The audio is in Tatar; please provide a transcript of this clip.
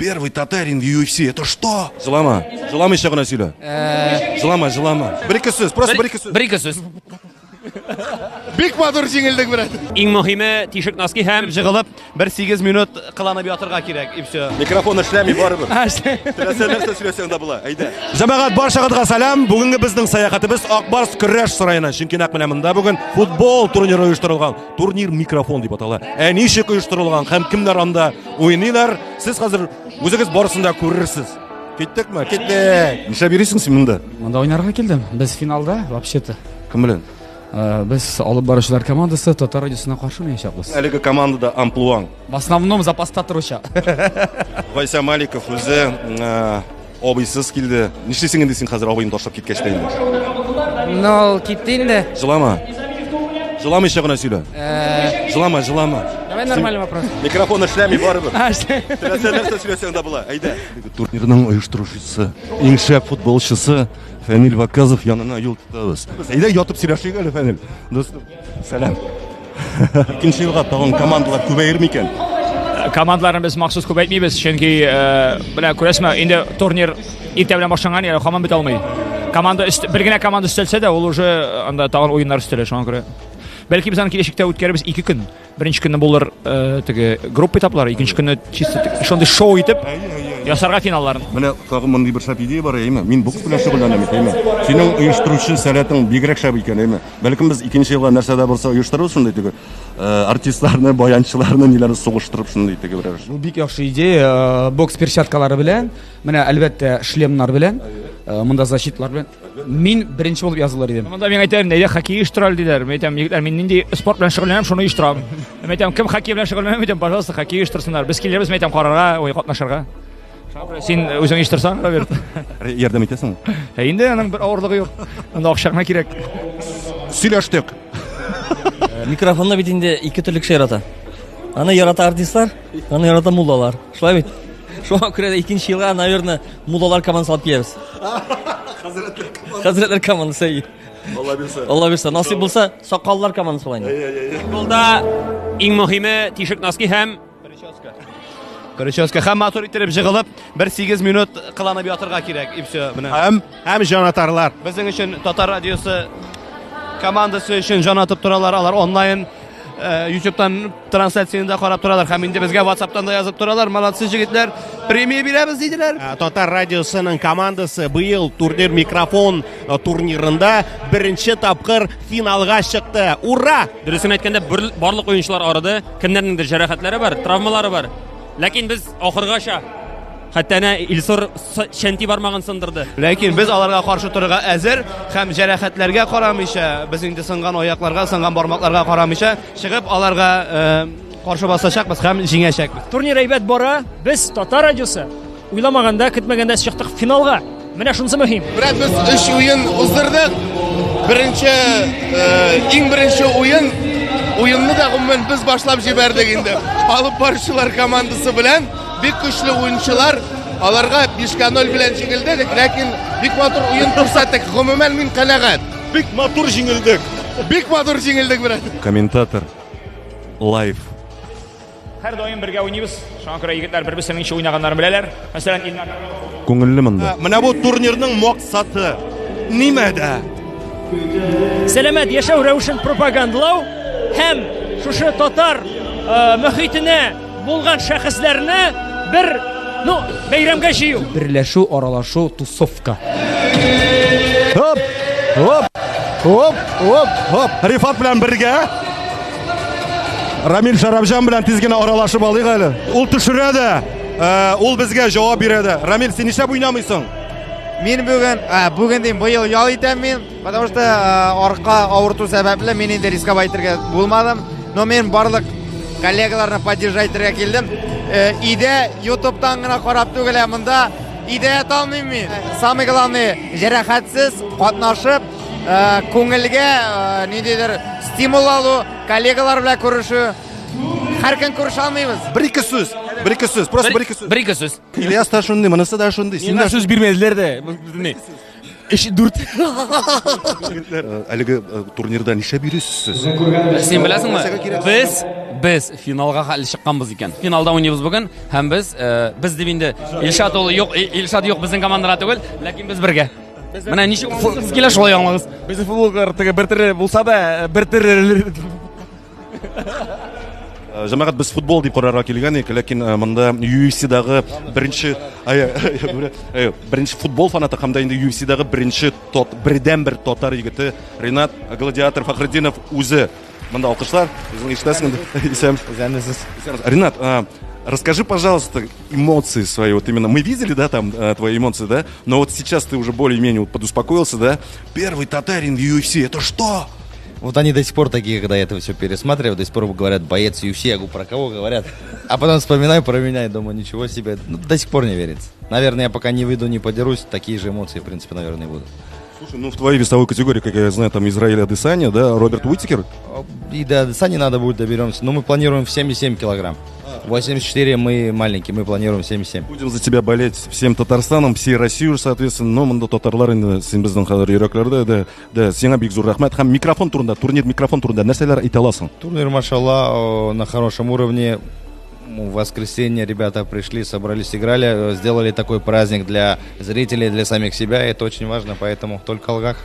Первый татарин в UFC, это что? Җылама, җыламыйча гына сөйлә. Җылама, җылама. Бер-ике сүз, просто бер-ике сүз. Бер-ике сүз. Бик матур җиңелдек, брат. Иң мөһиме тишек носки һәм Жыгылып, бер 8 минут кыланып ятырга кирәк, и все. Микрофон эшләми барыбер. Теләсә нәрсә сөйләсәң дә була. Әйдә. Җәмәгать, барчагызга сәлам. Бүгенге безнең сәяхәтебез Ак Барс көрәш сараена. Чөнки нәкъ менә монда бүген футбол турниры оештырылган. Турнир микрофон дип атала. Ә ничек оештырылган һәм кемнәр анда уйныйлар? Сез хәзер үзегез барысын да күрерсез. Киттекме? Киттек. Нишләп йөрисең син монда? Монда уйнарга килдем. Без финалда, вообще-то. Кем белән? Без алып баручылар командасы Татар радиосына каршы уйнаячакбыз. Әлеге командада амплуаң. В основном запаста торучы. Гайсә Маликов үзе абыйсыз килде. Нишлисең инде син хәзер абыйны ташлап киткәч тә инде? Ну, китте инде. Җылама. Җыламыйча гына сөйлә. Җылама, җылама. Давай нормальный вопрос. Микрофон эшләми барыбер. Теләсә нәрсә сөйләсәң дә була. Әйдә. Турнирның оештыручысы, иң шәп футболчысы Фәнил Ваказов янына юл тотабыз. Әйдә ятып сөйләшик әле, Фәнил. Дустым, сәлам. Икенче елга тагын командалар күбәер микән? Командаларны без махсус күбәйтмибез, чөнки менә күрәсезме, инде турнир иртә белән башланган, әле һаман бетә алмый. Команда бер генә команда өстәлсә дә, ул уже анда тагын уеннар өстәлә, шуңа күрә. Бәлки без аны киләчәктә үткәрербез 2 көн. Беренче көнне булыр теге группа этаплары, икенче көнне чисто шундый шоу итеп ясарга финалларын. Менә тагын мондый бер шәп идея бар, әйеме? Мин бокс белән шөгыльләнәм бит, әйеме? Синең оештыручы сәләтең бигрәк шәп икән, әйеме? Бәлкем без икенче елга нәрсә дә булса оештырырбыз шундый теге артистларны, баянчыларны, ниләрне сугыштырып шундый теге берәр. Бу бик яхшы идея, бокс перчаткалары белән, менә әлбәттә шлемнар белән, монда защиталар белән. Мин беренче булып язылыр идем. Монда миңа әйтәләр, әйдә хоккей оештыра әле диләр. Мин әйтәм, егетләр, мин нинди спорт белән шөгыльләнәм, шуны оештырам. Мин әйтәм, кем хоккей белән шөгыльләнә, мин әйтәм, пожалуйста, хоккей оештырсыннар. Без килербез, мин әйтәм, карарга, ой, катнашырга. Син үзең оештырсаң, Роберт. Ярдәм итәсеңме? Ә инде аның бер авырлыгы юк. Анда акча гына кирәк. Сөйләштек. Микрофонны бит инде ике төрле кеше ярата. Аны ярата артистлар, аны ярата муллалар. Шулай бит? Шуңа күрә дә икенче елга, наверное, муллалар командасы алып киләбез. Хәзрәтләр командасы. Хәзрәтләр командасы, әйе. Алла бирсә. Алла бирсә. Насыйп булса, сакаллар командасы була инде. Футболда иң мөһиме тишек носки һәм прическа. Прическа һәм матур иттереп җыгылып, бер 8 минут кыланып ятырга кирәк, и все. Менә. Һәм һәм җанатарлар. Безнең өчен Татар радиосы командасы өчен җан атып торалар. Алар онлайн YouTube'тан трансляцияне дә карап торалар һәм инде безгә WhatsApp'тан да язып торалар. Молодцы җегетләр, премия бирәбез диделәр. Татар радиосының командасы быел турнир микрофон турнирында беренче тапкыр финалга чыкты. Ура! Дөресен әйткәндә, барлык уенчылар арыды. Кемнәрнеңдер җәрәхәтләре бар, травмалары бар. Ләкин без ахыргача хәтта әнә Илсур чәнти бармагын сындырды. Ләкин без аларга каршы торырга әзер һәм җәрәхәтләргә карамыйча, без инде сынган аякларга, сынган бармакларга карамыйча, чыгып аларга каршы басачакбыз һәм җиңәчәкбез. Турнир әйбәт бара. Без Татар радиосы уйламаганда, көтмәгәндә чыктык финалга. Менә шунысы мөһим. Брат, без өч уен уздырдык. Беренче, иң беренче уен, уенны да гомумән без башлап җибәрдек инде. Алып баручылар командасы белән бик көчле уенчылар, аларга 5-0 белән җиңелдек, ләкин бик матур уен күрсәттек. Гомумән мин канәгать. Бик матур җиңелдек. Бик матур җиңелдек, брат. Комментатор лайв. Һәр даим бергә уйныйбыз. Шуңа күрә егетләр бер-берсенең ничек уйнаганнарын беләләр. Мәсәлән, Илнар. Күңелле монда. Менә бу турнирның максаты нимәдә? Сәламәт яшәү рәвешен пропагандалау һәм шушы татар мөхитенә булган шәхесләрне бер, ну, бәйрәмгә җыю. Берләшү, аралашу, тусовка. Хоп, хоп, хоп, хоп, хоп. Рифат белән бергә Рамил Шарапҗан белән тиз генә аралашып алыйк әле. Ул төшерә дә, ул безгә җавап бирә дә. Рамил, син нишләп уйнамыйсың? Мин бүген, бүген дим, быел ял итәм мин, потому что арка авырту сәбәпле мин инде рисковать итәргә булмадым. Но мин барлык коллегаларны поддержать итәргә килдем. Өйдә YouTube'тан гына карап түгел, ә монда өйдә ята алмыйм мин. Самый главный, җәрәхәтсез катнашып, күңелгә ниндидер стимул алу, коллегалар белән күрешү. Һәр көн күрешә алмыйбыз. Бер-ике сүз, бер-ике сүз, просто бер-ике сүз. Бер-ике сүз. Ильяс та шундый, монысы да шундый. Син дә сүз бирмәделәр дә. Өч, дүрт. Егетләр, әлеге турнирда нишләп йөрисез сез? Син беләсеңме? Без без финалга хәл чыкканбыз икән. Финалда уйныйбыз бүген һәм без без дип инде Илшат ул юк, Илшат юк безнең командада түгел, ләкин без бергә. Менә ничек аңлыйсыз килә шулай аңлагыз. Безнең футболкалар теге бер төрле булса да, бер төрле. Җәмәгать, без футбол дип карарга килгән идек, ләкин монда UFC-дагы беренче беренче футбол фанаты һәм дә инде UFC-дагы беренче тот, бердән-бер татар егете Ринат Гладиатор Фахретдинов үзе. Монда алкышлар, үзең ишетәсең инде. Исән. Исәнмесез. Ринат, расскажи, пожалуйста, эмоции свои. Вот именно мы видели, да, там твои эмоции, да? Но вот сейчас ты уже более-менее вот подуспокоился, да? Первый татарин в UFC, это что? Вот они до сих пор такие, когда я это все пересматриваю, до сих пор говорят, боец UFC, я говорю, про кого говорят? А потом вспоминаю про меня и думаю, ничего себе, ну, до сих пор не верится. Наверное, я пока не выйду, не подерусь, такие же эмоции, в принципе, наверное, и будут. Слушай, ну в твоей весовой категории, как я знаю, там Израиль Адесанья, да, Роберт Уитикер? И до Адесаньи надо будет доберемся, но мы планируем в 77 килограмм. 84 мы маленькие, мы планируем 77. Будем за тебя болеть всем Татарстаном, всей Россией уже, соответственно, но монда татарлар инде син безнең хәзер йөрәкләрдә, да, да, сиңа бик зур рәхмәт. Һәм микрофон турында, турнир микрофон турында нәрсәләр әйтә аласың? Турнир, машалла, на хорошем уровне. В воскресенье ребята пришли, собрались, играли, сделали такой праздник для зрителей, для самих себя. Это очень важно, поэтому только алга.